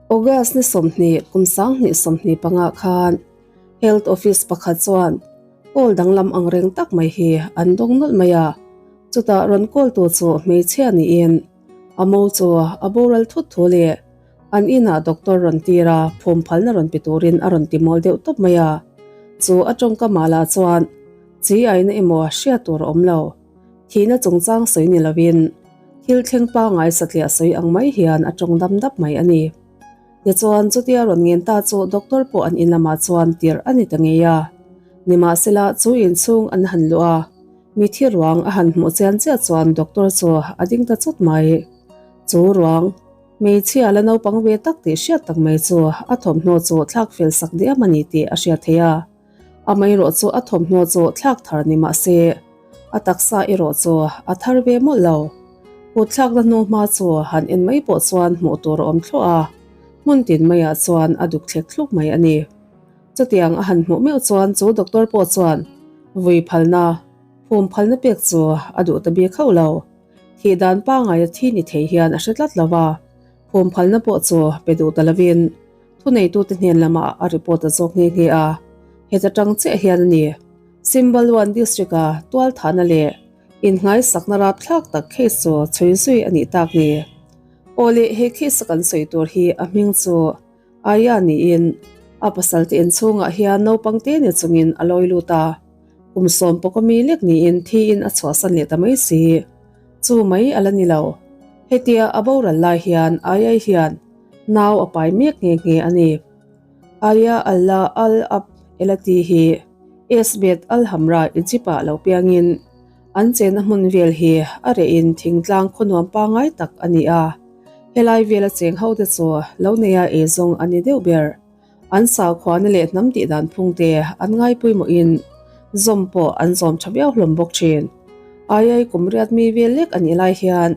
August ni 20 kum 2025 khan Health Office pakhat chuan call danglam ang reng tak mai hi an dawng nawlh mai a, chutah rawn call tu chu hmeichhia niin a mo chu a boral thut thu leh an inah doctor rawn tir a, phum phalna rawn pe turin a rawn ti mawl deuh tawp mai a, chu a tawngkam ah lah chuan chi aina emaw hriat tur a awm lo. Thihna chungchang sawi ni lovin thil thleng pangngai satliah sawi ang mai hian a tawng dam dap mai a ni. Tichuan, chutia rawn ngen ta chu doctor pawh an in lamah chuan tirh a ni ta ngei a. Nimahsela, chu inchhung an han luh a, mithi ruang a han hmuh chian chiah chuan doctor chu a ding ta chut mai. Chu ruang, hmeichhia la naupang ve tak tih hriat tak mai chu a thawmhnaw chu thlak fel sak diam a ni tih a hriat theih a. Amaherawh chu a thawmhnaw chu thlak thar ni mah se, a taksa erawh chu a thar ve mawlh lo. Kut thlakna hnu hma chu han en mai pawh chuan hmuh tur a awm thluah a, hmun tin maiah chuan a duk thlek thluk mai a ni. Chutiang a han hmuh meuh chuan chu doctor pawh chuan vui phalna, phum phalna pek chu a duh ta bik hauh lo. Thih dan pangaia thi ni thei hian a hre tlat lo va, phum phalna pawh chu pe duh ta lovin, Thuneitute hnen lamah a report a zawk nghe nghe a, heta tang chiah hian a ni. Simbalwan District-a tualthahna leh inngaisakna rapthlak tak case chu chhui zui a nih tak ni. Aw leh he case a kan sawi tur hi a hming chu Aya niin a pasalte inchhungah hian naupang te ni chungin a lawi lut a, kum sawm pawka mi lek niin thiin a chhuahsan leh ta mai si. Chu mai a la ni lo. Hetia a boral lai hian Aya hian Nau a pai mek nghe nghe a ni. Aya Allah Al Ab Elati hi Esbet Al Hamra Egypt ah lo piangin an chenna hmun vel hi a rehin thingtlang khawnuam pangngai tak a ni a. Helai vela cheng ho te chu lo neia ei zawng a ni deuh ber. An saukhuana leh hnam tih dan phung te an ngai pawimawhin zawm pawh an zawm tha viau hlawm bawk thin. Aiai kum riat mi vel lek a nih lai hian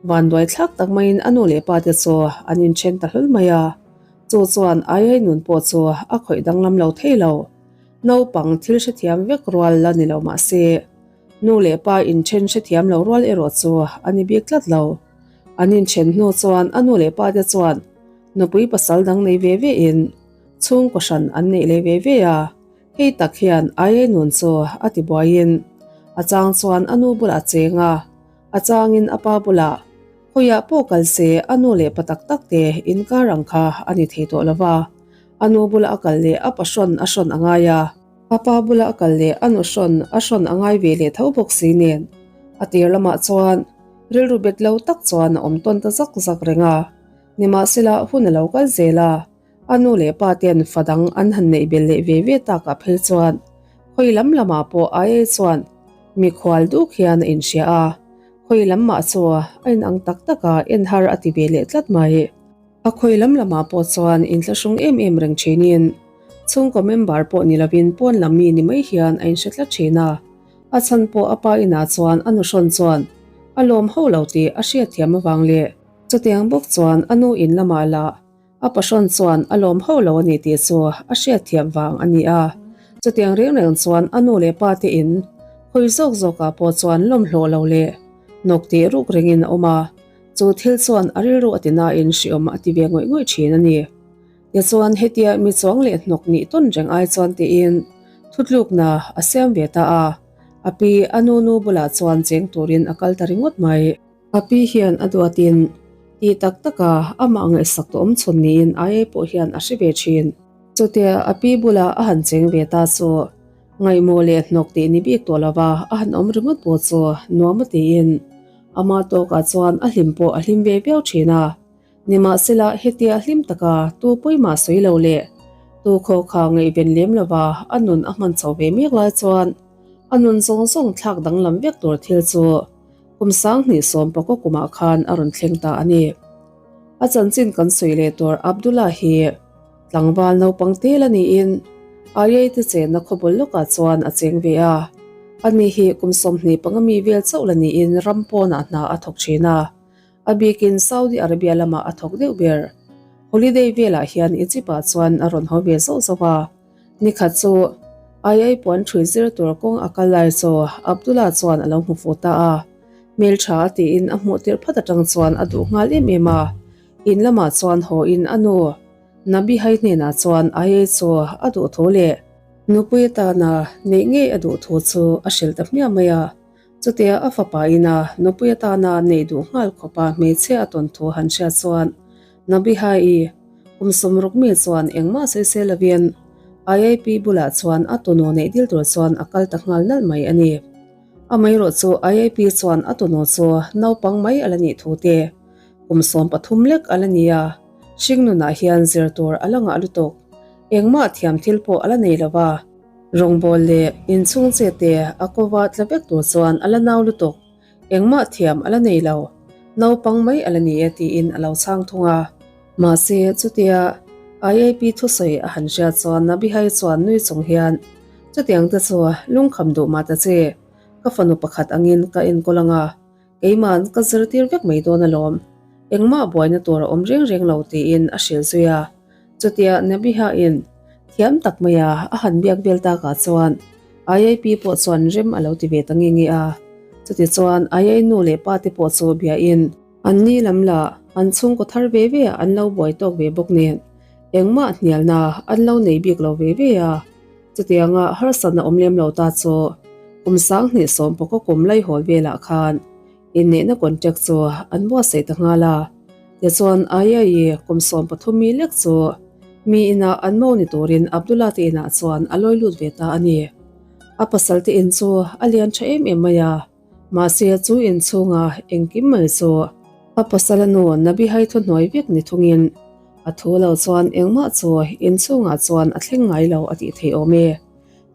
vanduai thlak tak maiin a nu leh pa te chu an inthen ta hlawl mai a, chu chuan Aiai nun pawh chu a khawih danglam lo thei lo. Naupang thil hrethiam vek rual la ni lo mah se, nu leh pa inthen hrethiam lo rual erawh chu a ni bik tlat lo. An inthen hnu chuan a nu leh pa te chuan Nupui pasal dang nei ve ve in chhungkaw hran an neih leh ve ve a, hei tak hian Aye nun chu a ti buai in a chang chuan a nu bulah a cheng a, a chang in a pa bulah khawiah pawh kal se a nu leh pa tak tak te inkar ang kha a ni thei tawh lo va, a nu bulah a kal leh a pa hrawn a hrawn a ngai a, a pa bulah a kal leh a nu hrawn a hrawn a ngai ve leh tho bawk si nen a tir lamah chuan rilru bet lo tak chuan a awm tawn ta zak zak reng a. Nimahsela, hun a lo kal zel a, a nu leh pa ten fa dang an han neih belh leh ve ve takah phei chuan khawi lam lamah pawh Aye chuan mikhual duk hian a inhria a, khawi lam mah chu a inang tak tak a, en har a ti ve leh tlat mai. A khawi lam lamah pawh chuan inthlahrung em em reng thinin chhungkaw member pawh ni lovin pawn lam mi ni mai hian a inhre tlat thin a, a chhan pawh a pa inah chuan a nuhrawn chuan a lawm ho lo tih a hriatthiam avang leh Chutiang bawk chuan a nu in lamah lah a pahrawn chuan a lawm hauh lo a ni tih chu a hriatthiam vang a ni a. Chutiang reng reng chuan a nu leh pa te in hawi zawk zawkah pawh chuan lawm hlawh lo leh nawk tih ruk rengin a awm a, chu thil chuan a rilru a ti nain hriawm a ti ve ngawih ngawih thin a ni. Tichuan hetia mi chuang leh hnawk nih tawn reng ai chuan tiin thutlukna a siam ve ta a, a pi a nu nu bulah chuan cheng turin a kal ta ringawt mai. A pi hian a duatin ti tak taka amah ngaihsak tawh awm chhun niin Aye pawh hian a hre ve thin. Chutia a pi bula a han cheng ve ta chu ngaihmawh leh hnawk tih ni bik tawh lova a han awm ringawt pawh chu nuam a tiin ama tawkah chuan a hlim pawh a hlim ve viau thin a. Nimahsela hetia hlim taka tu pawimah sawi lo leh tu khaw kha ngaihven lem lova a nun a hman chho ve mek lai chuan a nun zawng zawng thlak danglam vek tur thil chu Kum 2010 pakaw kumah khan a rawn thleng ta a ni. A chanchin kan sawi leh tur Abdullah hi tlangval naupang tel a niin Ayai te chenna khawbul lawkah chuan a cheng ve a. Ani hi kum 25 mi vel chauh la niin ram pawnah hna a thawk thin a. A bikin Saudi Arabia lamah a thawk deuh ber. Holiday velah hian Egypt ah chuan a rawn haw ve zauh zauh a. Nikhat chu Ayai puan ṭhui zir tur kawng a kal lai chu Abdullah chuan a lo hmu fuh ta a. Hmelṭha a tiin a hmuh tirh phat aṭang chuan a duh nghal em em a. In lamah chuan haw in a nu Nabihai hnenah chuan Ayai chu a duh thu leh nupui atana neih ngei a duh thu chu a hrilh ta hmiah mai a. Chutia a fapa ina nupui atana neih duh nghal khawpa hmeichhia a tawn thu han hriat chuan Nabihai kum sawmruk mi chuan engmah sawi se lovin IIP bulah chuan a tunu neih dil tur chuan a kal ta nghal nalh mai a ni. Amaherawh chu IIP chuan a tunu chu naupang mai a la nih thu te kum 13 lek a la ni a, hringnunah hian zir tur a la ngah lutuk. Engmah thiam thil pawh a la nei lo va. Rawngbâwl leh inchhung che te a kova tla vek tur chuan a la nau lutuk. Engmah thiam a la nei lo. Naupang mai a la ni e tiin a lo chhang thung a. Mahse, chutia IAP thusawi a han hriat chuan Nabihai chuan nui chung hian, Chutiang te chu lungkham duh mah ta che, ka fanu pakhat angin ka enkawl ang a, Keima'n ka zirtir vek mai dawn alawm, engmah buaina tur a awm reng reng lo tiin a hrilh zui a. Chutia Nabiha-in thiam tak maia a han biak vel takah chuan IIP pawh chuan rem a lo ti ve ta nge nge a. Chutichuan II nu leh pa te pawh chu biain an ni lam lah an chhungkaw thar ve ve an lo buai tawk ve bawk nen engmah hnialna an lo nei bik lo ve ve a. Chutianga harsatna awm lem lo ta chu kum 2010 pawka kum laihawl velah khan inneihna contract chu an buatsaih ta nghal a. Tichuan Ayai kum 13 mi lek chu mi inah an mo ni turin Abdullah te inah chuan a lawi lut ve ta a ni. A pasal te in chu a lian tha em em mai a, mahse chu inchhunga engkim mai chu a pasal a nu Nabihai thuhnuai vek ni thungin A thu lo chuan engmah chu inchhungah chuan a thleng ngai lo a tih theih awm e.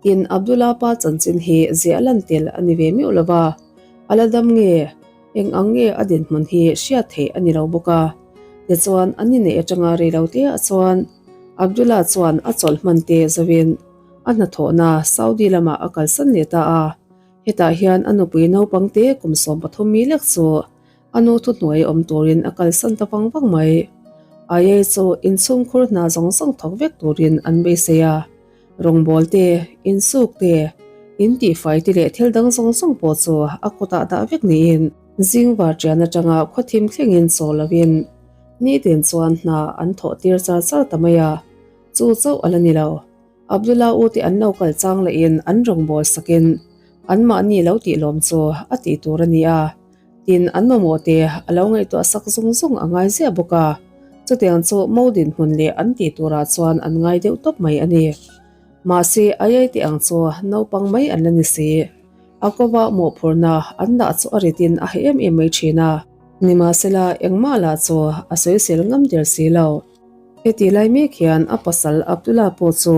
Tin, Abdullah pa chanchin hi ziah lan tel a ni ve meuh lo va, a la dam nge, eng ang nge a dinhmun hi hriat theih a ni lo bawk a. Tichuan, an inneih atanga rei lo te ah chuan Abdullah chuan a chawlh hman te zoin a hnathawhna Saudi lamah a kalsan leh ta a. Hetah hian a nupui naupang te kum 13 mi lek chu A nu thuhnuai awm turin a kalsan ta vang vang mai. Aye chu inchhungkhur hna zawng zawng thawk vek turin an beisei a. Rawngbâwl te, insûk te, intihfai te leh thil dang zawng zawng pawh chu a kutah dah vek niin zing varṭian aṭanga khawthim thlengin chaw lovin nitin chuan hna an thawh tir char char ta mai a, chu chauh a la ni lo. Abdullah u te an lo kal chang lahin an rawngbâwl sakin anmahni lo tih lawm chu a tih tur a ni a. Tin, an mamawh te a lo ngaihtuah sak zung zung a ngai ziah bawk a, chutiang chu mo dinhmun leh an tih turah chuan an ngai deuh tawp mai a ni. Mahse, aiai tih ang chu naupang mai an la ni si. A kova mawhphurhna an dah chu a ritin a heh em em mai thin a. Nimahsela, engmah lah chu a sawisel ngam der si lo. Heti lai mek hian a pasal Abdullah pawh chu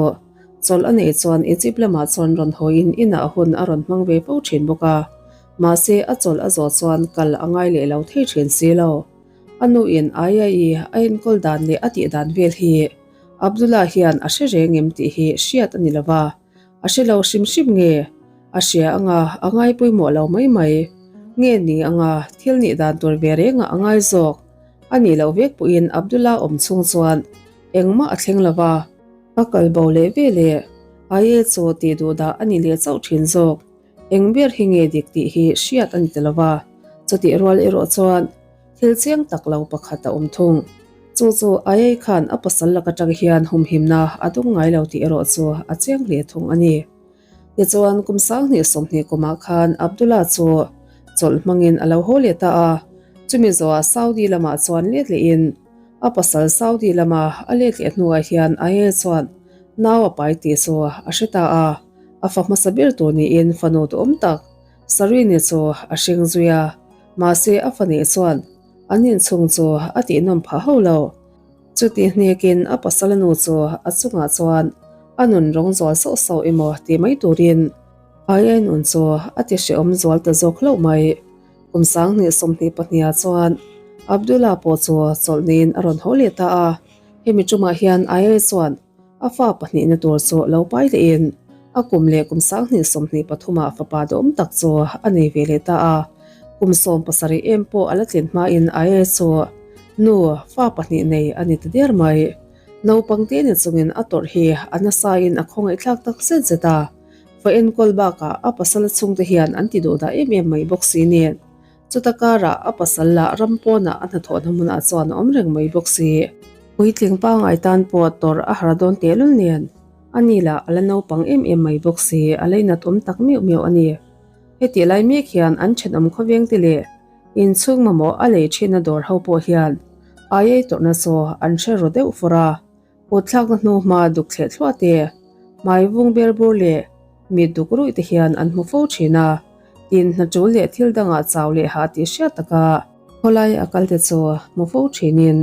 chawlh a neih chuan Egypt lamah chuan rawn hawiin inah hun a rawn hmang ve fo thin bawk a. Mahse, a chawlh a zawh chuan kal a ngai leh lo thei thin si lo. A nuin Ayai a enkawl dan leh a tih dan vel hi Abdullah hian a hre reng em tih hi hriat a ni lo va, a hre lo hrim hrim nge? A hria anga a ngai pawimawh lo mai mai nge ni anga thil nih dan tur ve rengah a ngai zawk a nih loh vek pawhin Abdullah awm chhung chuan engmah a thleng lo va, a kal bo leh ve leh Ayai chu tih duh dah a ni leh chauh thin zawk. Eng ber hi nge dik tih hi hriat a ni ta lo va, chutih rual erawh chuan thil chiang tak lo pakhat a awm thung. Chu chu Ayai khan a pasal lak atang hian humhimna a dawng ngai lo tih erawh chu a chiang hle thung a ni. Tichuan kum 2020 kumah khan Abdullah chu chawlh hmangin a lo haw leh ta a, chumi zawhah Saudi lamah chuan let lehin a pasal Saudi lama a let leh hnuah hian Ayai chuan nau a pai tih chu a hre ta a. A fa hmasa ber tur niin fanu duhawm tak Sarine chu a hring zui a, mahse a fa nih chuan an inchhung chu a tihnawm phah hauh lo. Chuti hnekin a pasal nu chu a chungah chuan a nun rawng zual sauh sauh emaw ti mai turin Aia nun chu a ti hrehawm zual ta zawk hlauh mai. Kum 2022 ah chuan Abdullah pawh chu chawlhniin a rawn haw leh ta a, hemi tumah hian Aia chuan A fa pahnihna tur chu lo pai lehin a kum leh kum 2023 ah fapa duhawm tak chu a nei ve leh ta a. Kum 17 em pawh a la tlin hmain Aye chu nu fa pahnih nei a ni ta der mai. Naupang te ni chungin a tawrh hi a nasain a khawngaihthlak tak zet zet a. Fa enkawl bakah a pasal chhungte hian an ti duhdah em em mai bawk si nen. Chuta karah a pasal lah ram pawnah a hnathawhna hmunah chuan a awm reng mai bawk si. Puitling pangngai tan pawh tawrh a har dawn tehlul nen, ani lah a la naupang em em mai bawk si, a leinat awm tak meuh meuh a ni. Hetih lai mek hian an thenawm khawveng te leh inchhung mamawh a lei thinna dawr ho pawh hian ai ei tawrhna chu an hre ru deuh fur a, kut thlakna hnu hma duk thleh thluah te, hmai vung ber bur leh mit duk ruih te hian an hmu fo thin a, tin hna tul leh thil dangah chau leh hah tih hriat taka khawlai a kal te chu hmu fo thinin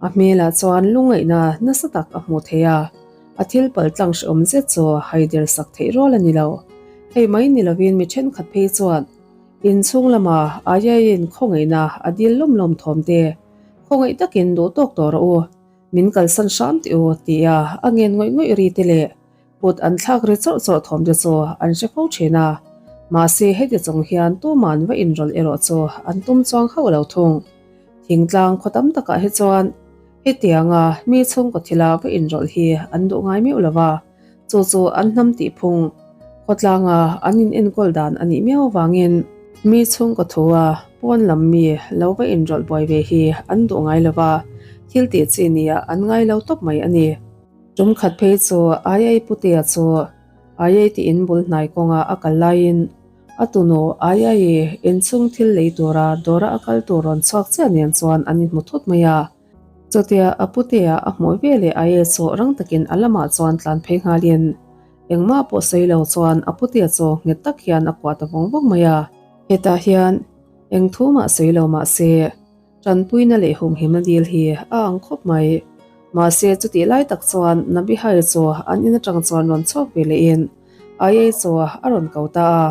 a hmelah chuan lungngaihna nasa tak a hmuh theih a, a thil pal tlang hrehawm zet chu haider sak theih rual a ni lo. Hei mai ni lovin mi thenkhat phei chuan inchhung lama aiaiin khawngaihna a dil lawm lawm thawm te, khawngaih takin duh tawk tawh rawh u, min kalsan hram tih u tia a ngen ngawih ngawih ri te leh kut an thlak ri chawrh chawrh thawm te chu an hre fo thin a, mahse heti chung hian tuman va inrawlh erawh chu an tum chuang hauh lo thung. Thingtlang khaw tam takah hi chuan hetianga mi chhungkaw thila va inrawlh hi an duh ngai meuh lo va, chu chu an hnam tih phung khawtlanga an in enkawl dan a nih miau avangin mi chhungkaw thua pawn lam mi lo va inrawlh buai ve hi an duh ngai lo va, thil tih chi nia an ngai lo tawp mai a ni. Tum khat phei chu Aiai Putea chu Aiai tih in bul hnai kawnga a kal laiin a tunu Aiai inchhung thil lei tura dawra a kal tur rawn chhuak chiah nen chuan an inhmu thut mai a. Chutia a Putea a hmuh ve leh Aiai chu rang takin a lamah chuan tlan phei nghalin engmah pawh sawi lo chuan a Putea chu nghet tak hian a kuah ta vawng vawng mai a. Hetah hian eng thu mah sawi lo mah se Tanpuina leh humhimna dil hi a ang khawp mai. Mahse chutih lai tak chuan Nabihai chu an in atang chuan rawn chhuak ve lehin Aiai chu a rawn ko ta a.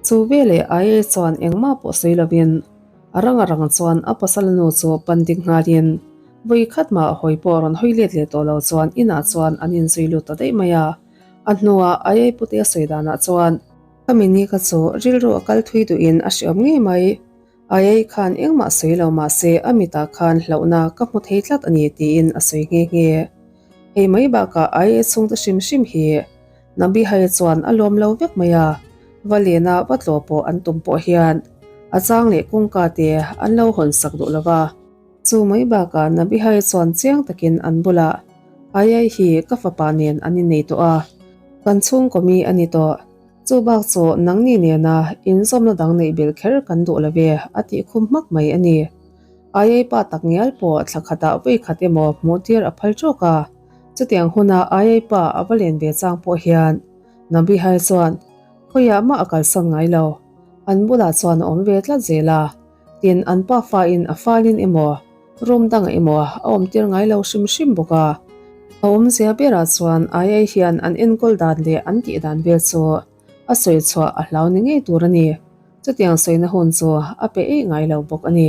Chu veleh Aiai chuan engmah pawh sawi lovin a rang a rang chuan a pasal nu chu pan ding nghalin vawi khat mah hawi pawh rawn hawi let leh tawh lo chuan inah chuan an inzui lut ta daih mai a. A hnuah Aiai pute a sawi danah chuan, Khami ni kha chu rilru a kal thui duhin a hreawm ngei mai. Aiai khan engmah sawi lo mah se a mitah khan hlauhna ka hmu thei tlat a ni tiin a sawi nghe nghe. Hei mai bakah Aiai chhungte hrim hrim hi Nabihai chuan a lawm lo vek mai a, va lena va tlawh pawh an tum pawh hian a chang leh kawngka te an lo hawn sak duh lo va. Chu mai bakah Nabihai chuan chiang takin an bulah Aiai hi ka fapa nen an innei tawh a, kan chhungkaw mi a ni tawh. Chu bak chu nangni nena inzawmna dang neih belh kher kan duh lo ve, a tih khum hmak mai a ni. Aiai pa tak ngial pawh thla khatah vawi khat emaw hmuh tir a phal tawk a, chutiang huna Aiai pa a va len ve chang pawh hian Nabihai chuan khawiah mah a kalsan ngai lo, an bulah chuan a awm ve tlat zel a, tin an pa fain a falin emaw room dangah emaw a awm tir ngai lo hrim hrim bawk a. A awmzia berah chuan Aiai hian an enkawl dan leh an tih dan vel chu a sawi chhuah a hlau ni ngei tur a ni. Chutiang sawina hun chu a pe eih ngai lo bawk a ni.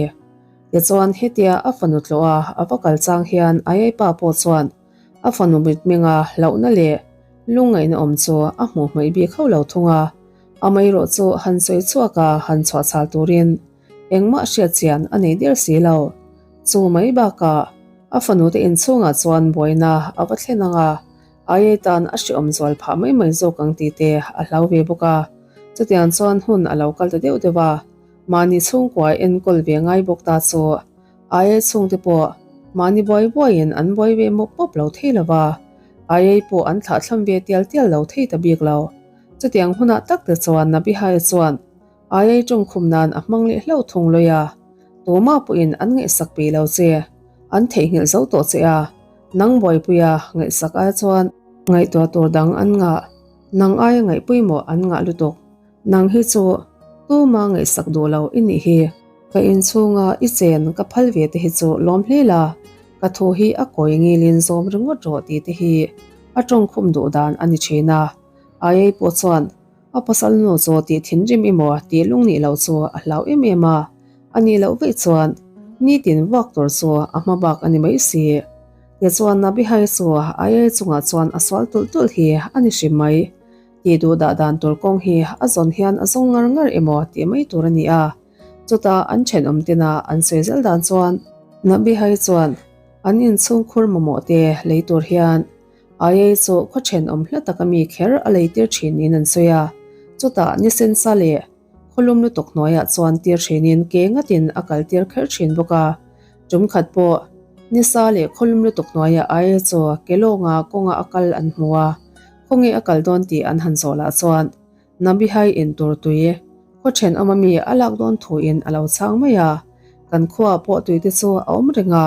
Tichuan hetia a fanu tlawh a a va kal chang hian Aiai pa pawh chuan a fanu mitmenga hlauhna leh lungngaihna awm chu a hmuh hmaih bik hauh lo thung a. Amaherawh chu han sawi chhuak a han chhuah chhal turin Engmah hriat chian a nei der si lo. Chu mai bakah a fanute inchhungah chuan buaina a va thlen ang a, Aiai tan a hreawm zual phah mai mai zawk ang tih te a hlau ve bawk a. Chutiang chuan hun a lo kal ta deuh deuh a, mahni chhungkua enkawl ve ngai bawk ta chu Aiai chhungte pawh mahni buai buaiin an buai ve mawp mawp lo thei lo va, Aiai pawh an thlahthlam ve tial tial lo thei ta bik lo. Chutiang hunah tak te chuan Nabihai chuan Aiai tawngkhum nan a hmang leh hlauh thung lawih a, tumah pawhin an ngaihsak peih lo che, an theihnghilh zo tawh che a, nang buaipuia ngaihsak ai chuan ngaihtuah tur dang an ngah, nang aia ngaihpawimawh an ngah lutuk, nang hi chu tuma ngaihsak duh lo i nih hi. Ka inchhunga i chen ka phal ve te hi chu lawm hle la, ka thu hi a kawi ngilin zawm ringawt rawh tih te hi a tawngkhum duh dan a ni thin a, Aiai pawh chuan A pasal nu chu tih thinrim emaw tih lung nih loh chu a hlau em em a, a nih loh veih chuan nitin vak tur chu a hma bak a ni mai si. Tichuan Nabihai chu Aiai chungah chuan a sual tulh tulh hi a ni hrim mai. Tih duh dah dan tur kawng hi a zawn hian a zawng ngar ngar emaw tih mai tur a ni a. Chutah an thenawm tina an sawi zel dan chuan Nabihai chuan an inchhungkhur mamawh te lei tur hian Aiai chu khaw thenawm hla taka mi kher a lei tir thin niin an sawi a, chutah ni sensa leh Khawlum lutuk hnuaiah chuan tir thinin ke ngatin a kal tir kher thin bawk a. Tum khat pawh nisa leh khawlum lutuk hnuaiah aia chu ke lawnga kawnga a kal an hmu a, khawnge a kal dawn tih an han zawh lah chuan Nabihai in tur tui khaw thenawm ami a lak dawn thuin a lo chhang mai a, kan khuaah pawh tui te chu a awm reng a.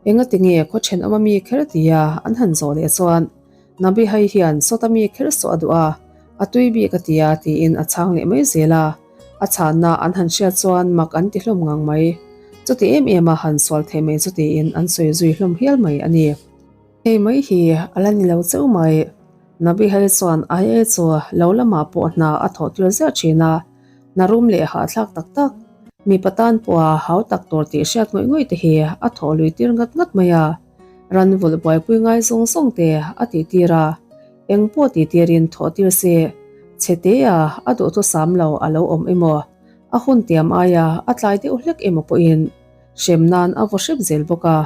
Engati nge khaw thenawm ami kher tia an han zawh leh chuan Nabihai hian sawta mi kher sawh a duh a, a tui bik a tia tiin a chhang leh mai zel a. A chhanna an han hriat chuan mak an ti hlawm ngang mai. Chuti em em a han sual thei mai chu tiin an sawi zui hlawm hial mai a ni. Hei mai hi a la ni lo cheu mai. Nabihai chuan Aye chu lo lamah pawh hna a thawh tir ziah thin a, hna rum leh hahthlak tak tak, mipa tan pawha hau tak tur tih hriat ngawih ngawih te hi a thawh lui tir ngat ngat mai a. Ran vulh buaipui ngai zawng zawng te a tih tir a, eng pawh tih tirin thawh tir se, chhe te a a duhthusam lo a lo awm emaw, a hun tiam aia a tlai deuh hlek emaw pawhin hrem nan a vaw hrep zel bawk a.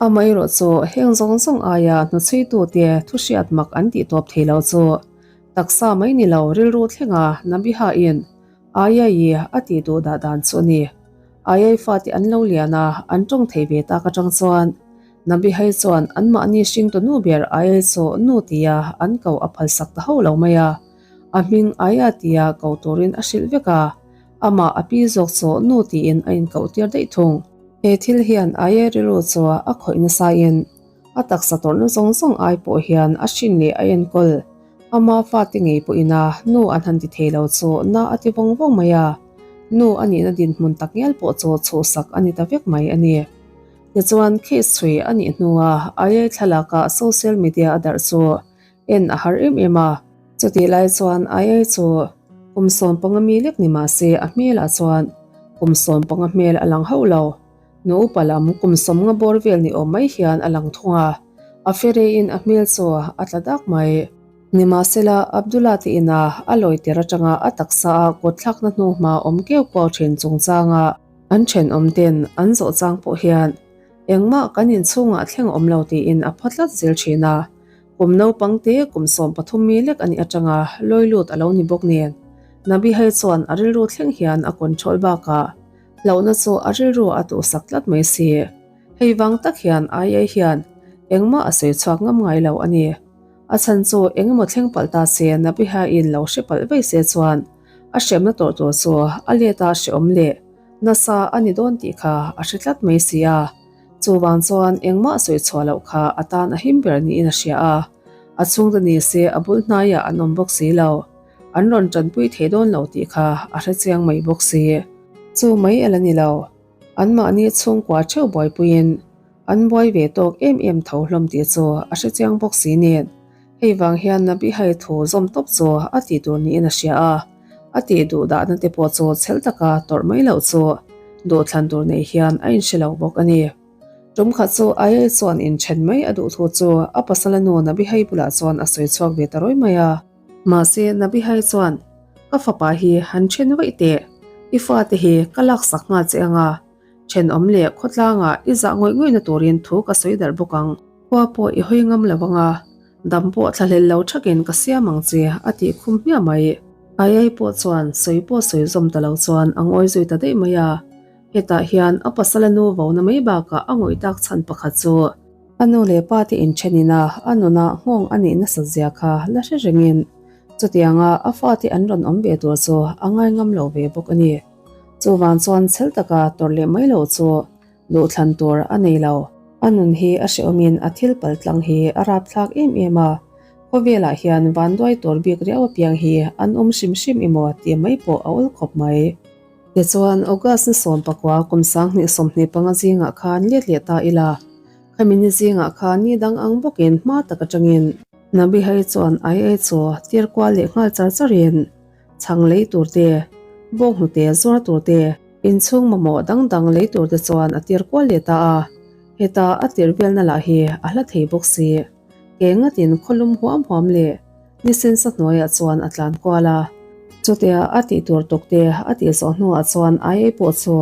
Amaherawh chu heng zawng zawng aia hnuchhuitute thu hriat mak an tih tawp thei lo chu taksa mai ni lo rilru thlenga Nabiha-in Ayai a tih duh dah dan chu a ni. Ayai fate an lo lian a, an tawng thei ve tak atang chuan Nabihai chuan anmahni hringtu nu ber Ayai chu nu tia an ko a phalsak ta hauh lo mai a, a hming Aya tia ko turin a hrilh vek a, amah a pi zawk chu nu tiin a inkoh tir daih thung. He thil hian Ayai rilru chu a khawih nasain a taksa tawrhna zawng zawng ai pawh hian a hrin leh a enkawl. Ama fate ngei pawhin a nu an han ti thei lo chu na a ti vawng vawng mai a, nu a nihna dinhmun tak ngial pawh chu chhuhsak a ni ta vek mai a ni. Tichuan case chhui a nih hnua Ayai thlalaka social media a darh chu en a har em em a. Chutih lai chuan Ayai chu kum 15 mi lek ni mah se a hmelah chuan kum 15 hmel a lang hauh lo. Nu upa lam kum 50 bawr vel ni awm mai hian a lang thung a, a fereiin a hmel chu a tla dak mai. Nimahsela, Abdullah te ina a lawi tir atanga a taksa a kawtthlakna hnu hma awm keu kuau thin chungchanga an thenawm ten an zawh chang pawh hian engmah kan inchhungah thleng awm lo tiin a phaw tlat zel thin a. Kum naupang te kum 13 mi lek a nih atanga lawi lut a lo ni bawk nen Nabihai chuan a rilru thleng hian a control bakah Hlauhna chu a rilru a tuhsak tlat mai si. Hei vang tak hian Aye hian engmah a sawi chhuak ngam ngai lo a ni. A chhan chu engemaw thleng palh ta se Nabiha-in lo hre palh vei se chuan a hremna tawrh tur chu a let a hreawm leh nasa a ni dawn tih kha a hre tlat mai si a. Chuvang chuan engmah sawi chhuah loh kha a tan a him ber niin a hria a. A chhungte ni se a bul hnaiah an awm bawk si lo. An rawn tanpui thei dawn lo tih kha a hre chiang mai bawk si. Chu mai a la ni lo. Anmahni chhungkua theuh buaipuiin an buai ve tawk em em tho hlawm tih chu a hre chiang bawk si nen. Hei vang hian Nabihai thu zawm tawp chu a tih tur niin a hria a, a tih duh dahna te pawh chu chhel taka tawrh mai loh chu duhthlan tur nei hian a inhre lo bawk a ni. Tum khat chu Ayai chuan inthen mai a duh thu chu a pasala nu Nabihai bulah chuan a sawi chhuak ve ta rawi mai a. Mahse, Nabihai chuan, Ka fapa hi han then vaih teh, i fate hi ka laksak nghal che anga, thenawm leh khawtlangah i zah ngawih ngawihna turin thu ka sawi darh bawk ang. Khua pawh i hawi ngam lo anga, dam pawh thlahlel lo thakin ka siam ang che, a tih khum hmiah mai. Ayai pawh chuan sawi pawh sawi zawm ta lo chuan a ngawi zui ta daih mai a. Hetah hian a pasala nu vona mai bakah a ngawih tak chhan pakhat chu, A nu leh pa te inthenin a, a nunah nghawng a nih nasat zia kha la hre rengin chutianga a fate an rawn awm ve tur chu a ngai ngam lo ve bawk a ni. Chuvang chuan chhel taka tawrh leh mai loh chu duhthlan tur a nei lo. A nun hi a hrehawmin a thil pal tlang hi a rapthlak em em a, khawvelah hian vanduai tur bik riau apiang hi an awm hrim hrim emaw tih mai pawh a awl khawp mai. Tichuan, August ni 19 kum 2025 zingah khan let leh ta ila, khami ni zingah khan ni dang ang bawkin hma tak atangin Nabihai chuan Ai chu tir kual leh nghal char charin chhang lei tur te, bawk hnute zuar tur te, inchhung mamawh dang dang lei tur te chuan a tir kual leh ta a. Heta a tir velna lah hi a hla thei bawk si. Ke ngatin khawlum huam huam leh Ni sensa hnuaiah chuan a tlan kual a. Chutia a tih tur tuk te a tih zawh hnuah chuan Ai pawh chu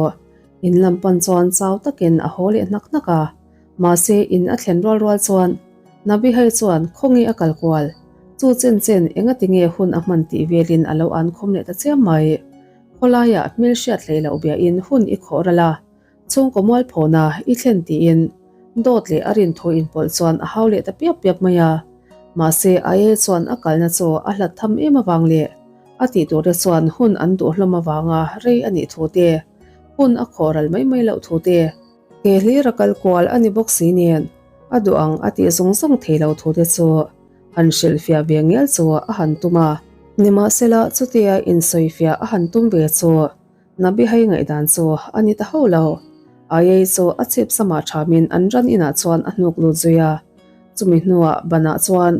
in lam pan chuan chau takin a haw leh hnak hnak a. Mahse in a thlen rual rual chuan Nabihai chuan khawnge a kal kual, chu chen chen enga tinge hun a hman tih velin a lo an khawm leh ta chiam mai. Khawlaiah hmelhriat hlei loh biain hun i khawh ral a, chhungkaw mualphona i thlen tiin dawt leh a rinthu inpawlh chuan a hau leh ta piap piap mai a. Mahse, Aye chuan a kalna chu a hlat tham em avang leh a tih turte chuan hun an duh hlawm avanga rei a nih thu te, hun a khawh ral mai mai loh thu te, ke hlir a kal kual a ni bawk si nen a duh ang a tih zung zung thei lo thu te chu han hrilhfiah ve ngial chu a han tum a. Nimahsela, chutia insawifiah a han tum ve chu Nabihai ngaihdan chu a ni ta hauh lo. Ayei chu a chhip samah thamin an ran inah chuan a hnuk lut zui a. Chumi hnuah banah chuan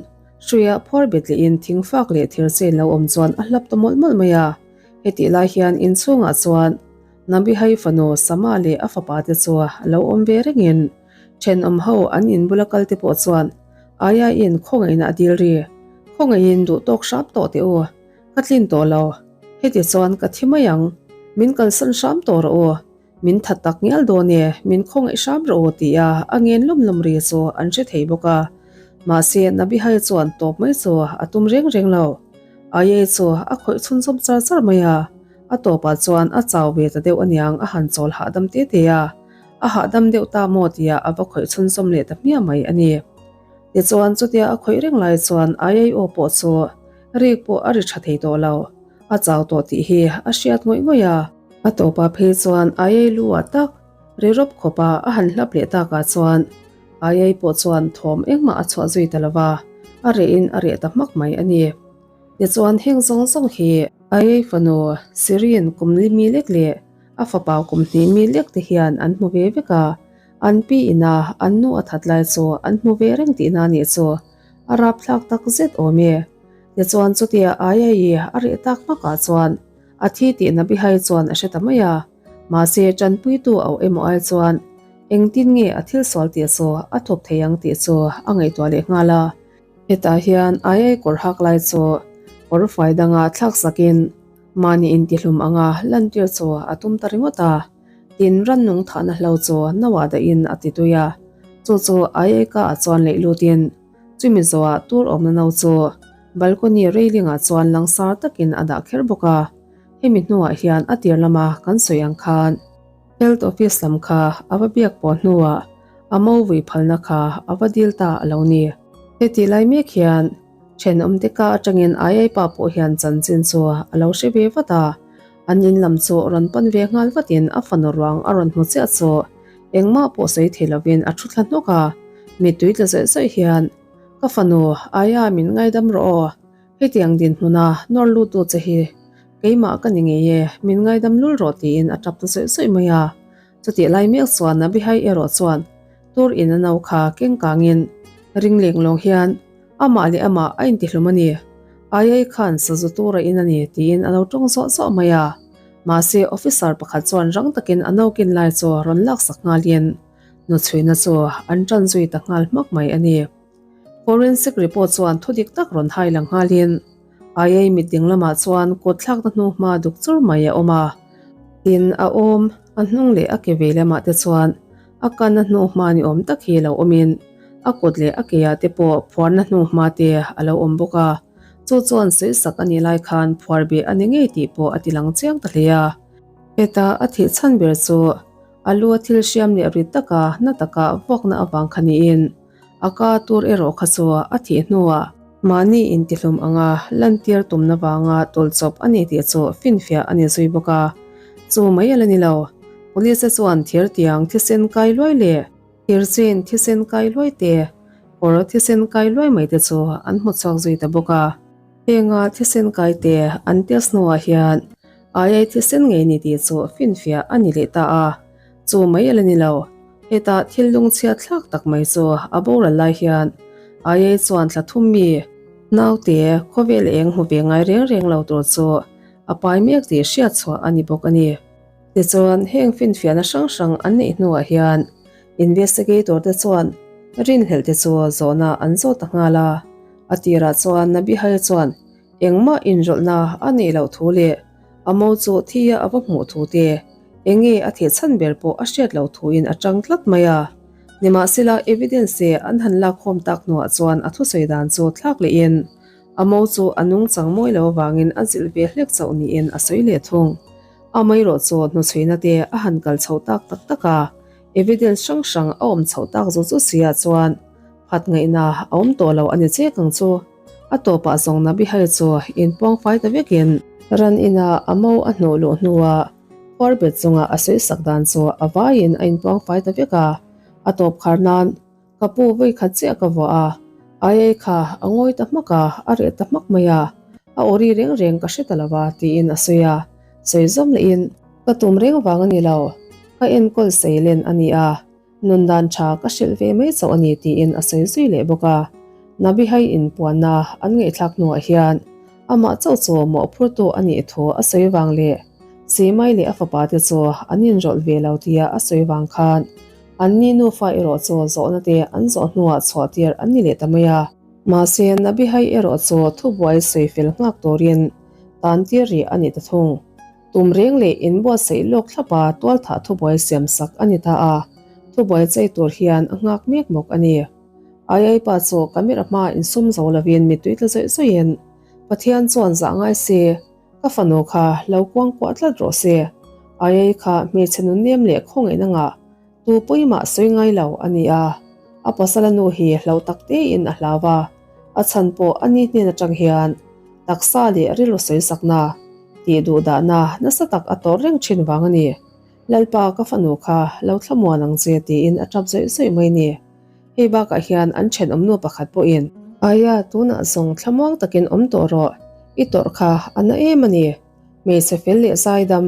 hruia phuar betlihin thingfak leh thir chain lo awm chuan a hlap ta mawlh mawlh mai a. Hetih lai hian inchhungah chuan Nabihai fanu Sama leh a fapa te chu lo awm ve rengin thenawm ho an inbula kal te pawh chuan Ayaiin khawngaihna a dil ri. Khawngaihin duh tawk hram tawh teh u. Ka tlin tawh lo. Heti chuan ka thi mai ang. Min kalsan hram tawh rawh u. Min that tak ngial dawn e, min khawngaih hram rawh u tia a ngen lawm lawm ri chu an hre thei bawk a. Mahse, Nabihai chuan tawp mai chu a tum reng reng lo. Ayei chu a khawih chhunzawm char char mai a. A tawpah chuan a chau ve ta deuh aniang a han chawl hahdam te te a. A hahdam deuh ta maw tia a va khawih chhunzawm leh ta hmiah mai a ni. Tichuan chutia a khawih reng lai chuan Ayei aw pawh chu Rik pawh a ri tha thei tawh lo. A chau tawh tih hi a hriat ngawih ngawih a. A tawpah phei chuan Ayei lu ah tak ri rawp khawp a a han hlap leh takah chuan Ayei pawh chuan thawm engmah a chhuah zui ta lo va, a reh in a reh ta hmak mai a ni. Tichuan heng zawng zawng hi Ayei fanu Sirin kum li mi lek leh a fapa kum hnih mi lek te hian an hmu ve vek a, an pi ina an nu a that lai chu an hmu ve reng tihna a nih chu. A rapthlak tak zet awm e. Tichuan chutia Ayai a reh tak hmakah chuan a thi tih Nabihai chuan a hre ta mai a. Mahse tanpuitu auh emaw ai chuan engtin nge a thil sual tih chu a thawp thei ang tih chu a ngaihtuah leh nghal a. Hetah hian Ayai kawr hak lai chu kawr fai danga thlak sakin mahni intihlum anga lantir chu a tum ta ringawt a. Tin, rannung thahna hlo chu nauah dahin a ti tui a, chu chu Ayeka ah chuan leih lutin chumi zawhah tur awmna no chu balcony railing ah chuan langsar takin a dah kher bawk a. Hemi hnuah hian a tir lama kan sawi ang khan Health Office lam kha a va biak pawh hnuah a mo vui phalna kha a va dil ta a lo ni. Hetih lai mek hian thenawmte ka atangin Ayaipa pawh hian chanchin chu a lo hre ve vat a. An in lam chu rawn pan ve nghal vatin a fanu ruang a rawn hmu chiah chu engmah pawh sawi thei lovin a thu thla hnawk a, mittui tla zawih zawih hian, Ka fanu, Aya min ngaidam rawh aw, hetiang dinhmuna nawr lut tu che hi keimah ka ni ngei e, min ngaidam lul rawh tiin a tap ta zawih zawih mai a. Chutih lai mek chuan Abihai erawh chuan tur in a no kha keng kangin ring leng lawng hian amah leh amah a intihlum a ni. Ayai khan sazu tura in a ni tiin a lo tawng zawh zawh mai a. Mahse officer pakhat chuan rang takin a no kin lai chu rawn laksak nghalin hnuchhuina chu an tan zui ta nghal hmak mai a ni. Forensic report chuan thu dik tak rawn hai lang nghalin Ayai mit ding lamah chuan kut thlakna hnu hma duk chur mai a awm a. Tin, a awm, a hnung leh a ke vei lamah te chuan a kana hnu hma ni awm tak hi lo awmin a kut leh a keah te pawh phuarna hnu hma te a lo awm bawk a. Chu chuan sawisak a nih lai khan phuar beh a ni ngei tih pawh a ti lang chiang ta hle a. Heta a thih chhan ber chu a lu a thil hriam leh rit taka na taka vuakna avang kha niin A ka tur erawh kha chu a thih hnuah mahni intihlum anga lantir tumna vanga tawlchawp a ni tih chu finfiah a ni zui bawk a. Chu mai a la ni lo, Police chuan thir tiang thisen kai luai leh thir chain thisen kai luai te, kawr thisen kai luai mai te chu an hmu chhuak zui ta bawk a. Henga thisen kai te an test hnuah hian ai thisen ngei ni tih chu finfiah a ni leh ta a. Chu mai a la ni lo. Hetah thil lungchhiat thlak tak mai chu a boral lai hian Ayai chuan thla thum mi naute khawvel eng hmu ve ngai reng reng lo tur chu a pai mek tih hriat chhuah a ni bawk a ni. Tichuan heng finfiahna hrang hrang an neih hnuah hian investigator te chuan rinhlelh te chu zawhna an zawt ta nghal a. A tirah chuan Nabihai chuan Engmah inrawlhna a neih loh thu leh a mo chu thia a va hmuh thu te, enge a thih chhan ber pawh a hriat loh thuin a chang tlat mai a. Nimahsela evidence an han lakkhawm tak hnuah chuan a thusawi dan chu thlak lehin a mo chu a nungchang mawi lo avangin a zilh ve hlek chauh niin a sawi leh thung. Amaherawh chu hnuchhuina te a han kal chho tak tak tak a, evidence hrang hrang a awm chhoh tak zu chu si ah chuan phat ngaihna a awm tawh lo a ni chek ang chu. A tawpah zawng Nabihai chu inpuang fai ta vekin ran ina a mo a hnuh luh hnuah khuar bet chunga a sawi sak dan chu a vaiin a inpuang fai ta vek a, a tawp khar nan Ka pu vawi khat chiah ka vuah a, ai ai kha a ngawi ta hmak a, a reh ta hmak mai a, a awri reng reng ka hre ta lo va tiin a sawi a, sawi zawm lehin ka tum reng vang a ni lo, ka enkawl sei len a ni a, nun dan tha ka hrilh ve mai chauh a ni tiin a sawi zui leh bawk a. Nabihai inpuanna an ngaihthlak hnuah hian amah chauh chu mawhphurtu a nih thu a sawi vang leh Simai leh a fapa te chu an inrawlh ve lo tia a sawi vang khan An ni nufa erawh chu zawhna te an zawh hnuah chhuah tir an ni leh ta mai a. Mahse, Nabihai erawh chu thubuai sawi fel nghak turin tan tir rih a ni ta thung. Tum reng leh inbuatsaih lawk thlapa tualthah thubuai siam sak a ni ta a, thubuai chei tur hian a nghak mek bawk a ni. Aiai pa chu camera hmaa insum zo lovin mittui tla zawih zawihin, Pathian chuan zah ngai se, Ka fanu kha lo kuang kuah tlat rawh se. Aiai kha hmeichhe nun nem leh khawngaihna ngah tu pawimah sawi ngai lo a ni a. A pasala nu hi hlo tak tein a hlau a, a chhan pawh a ni hnen atang hian taksa leh rilru sawi sakna, tih duh dahna nasa tak a tawrh reng thin vang a ni. Lalpa ka fanu kha lo thlamuan ang che tiin a tap zawih zawih mai ni. Hei bakah hian an thenawmnu pakhat pawhin. Aia, tunah zawng thlamuang takin awm tawh rawh, i tawrh kha a na em a ni. Hmeichhe fel leh zaidam,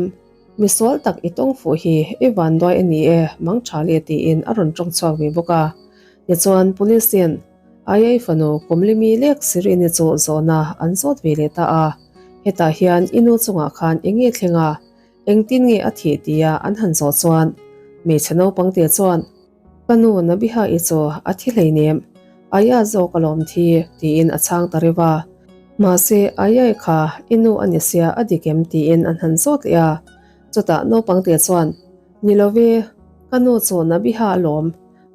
misual tak i tawng fuh hi i vanduai a ni e, mang tha le tiin a rawn tawng chhuak ve bawk a. Tichuan, Police-in Aiai fanu Kumlimi lek Sirini chu zawhna an zawt ve leh ta a. Hetah hian i nu chungah khan eng nge thleng a, engtin nge a thih tia an han zawh chuan hmeichhe naupangte chuan, Ka nu Nabiha i chu a thi hleinem, Aya zawk a lawm thi, tiin a chhang ta reuh a. Mahse, Ayai kha i nu a ni sia a dik em tiin an han zawt leh a. Chutah naupangte chuan, Ni lo ve, ka nu chu Nabiha a lawm,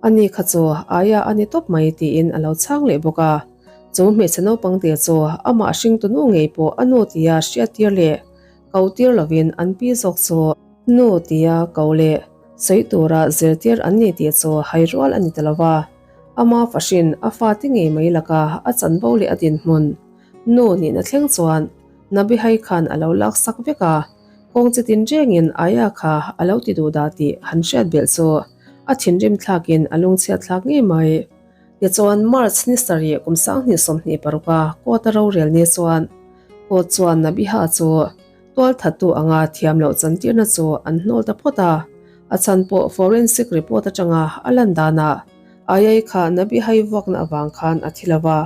ani kha chu Aya a ni tawp mai tiin a lo chhang leh bawk a. Chu hmeichhe naupangte chu amah hringtu nu ngei pawh a nu tia hriattir leh ko tir lovin an pi zawk chu nu tia ko leh Sawi tura zirtir an ni tih chu hai rual a ni ta lo va, ama fahrin a fate ngei mai laka a chanvo leh a dinhmun nu nihna thleng chuan Nabihai khan a lo lak sak vek a, kawng chi tin rengin Aya kha a lo ti duh dah tih han hriat belh chu a thinrim thlakin a lungchhiat thlak ngei mai. Tichuan March ni sarih kum 2026 a court a rorel ni chuan court chuan Nabiha chu Tualthattu anga thiam loh chantirna chu an hnawl ta phawt a, a chhan pawh forensic report atanga a lan danah Ayai kha Nabihai vuakna avang khan a thi lo va,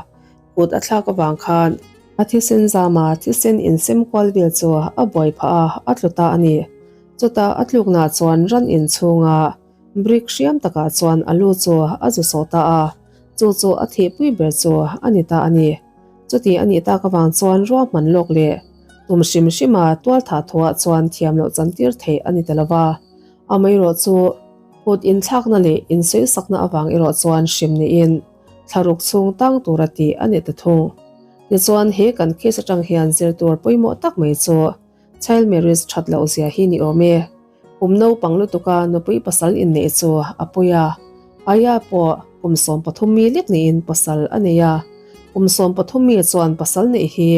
kut a thlak avang khan a thisen zama thisen insem kual vel chu a buai phah a, a tlu ta a ni. Chutah a tluknah chuan ran inchhunga brick hriam takah chuan a lu chu a zu sawh ta a, chu chu a thihpui ber chu a ni ta a ni. Chuti a nih tak avang chuan ruahman lawk leh tum hrim hrima tualthah thuah chuan thiam loh chantir theih a ni ta lo va. Amaherawh chu kut inthlakna leh insawisakna avang erawh chuan hrim niin thlaruk chhung tang tura tih a ni ta thung. Tichuan he kan case atang hian zir tur pawimawh tak mai chu Child marriage that loh zia hi ni awm e. Kum naupang lutuka nupui pasal inneih chu a pawi a. Aya pawh kum 13 mi lek niin pasal a nei a. Kum 13 mi chuan pasal neih hi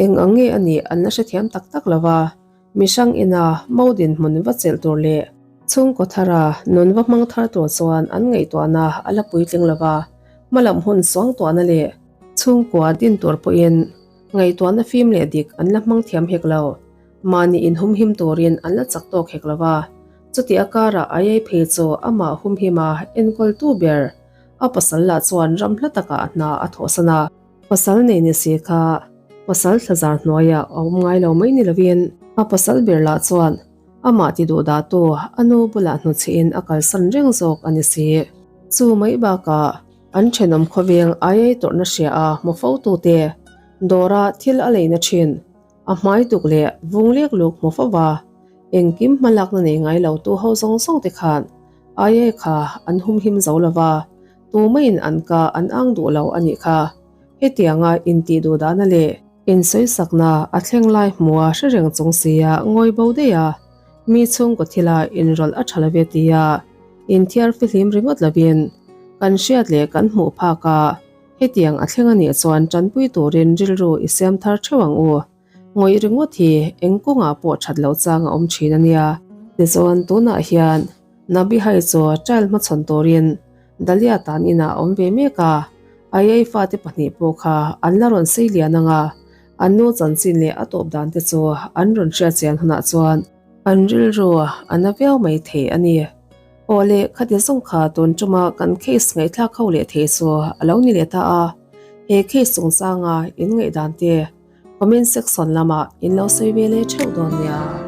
eng ang nge a nih an la hrethiam tak tak lo va. Mihrang ina mo dinhmun va chelh tur leh chhungkaw thara nun va hmang thar tur chuan an ngaihtuahna a la puitling lo va. Hmalam hun suangtuahna leh chhungkua din tur pawhin Ngaihtuahna fim leh dik an la hmang thiam hek lo. Mahni inhumhim turin an la chak tawk hek lo va. Chuti a karah Ayai phei chu amah humhima enkawltu ber a pasal lah chuan ram hla takah a hna a thawhsan a. Pasal nei ni si kha pasal thlazar hnuaiah a awm ngai lo mai ni lovin a pasal ber lah chuan amah ti duh dahtu a nu bulah hnuchhihin a kalsan reng zawk a ni si. Chu mai bakah An thenawm khawveng aiai tawrhna hria a hmu fo tute dawra thil a leina thin, a hmai tuk leh vung lek luk hmu fo va, engkim hmalakna nei ngai lo tu ho zawng zawng te khan aiai kha an humhim zo lo va, tumaiin an ka an ang duh lo a nih kha. Hetianga intih duh dahna leh insawisakna a thleng lai hmua hre reng chung sia ngawi bo daih a. Mi chhungkaw thila inrawlh a tha lo ve tia inthiar fihlim ringawt lovin kan hriat leh kan hmuh phak a, hetiang a thleng a nih chuan tanpui turin rilru i siam thar theuh ang u. Ngawih ringawt hi eng kawngah pawh that loh chang a awm thin a nia. Tichuan tunah hian Nabihai chu trial hmachhawn turin Dahlia tan inah a awm ve mek a, Ayai fate pahnih pawh kha an la rawn sei lian ang a, an nu chanchin leh a tawp dan te chu an rawn hriat chian hunah chuan an rilru a na viau mai thei a ni. Aw le, khati zawng kha tun tuma kan case ngaihthlak ho leh thei chu a lo ni leh ta a, he case chungchanga in ngaihdan te comment section lamah in lo sawi ve leh theuh dawn nia.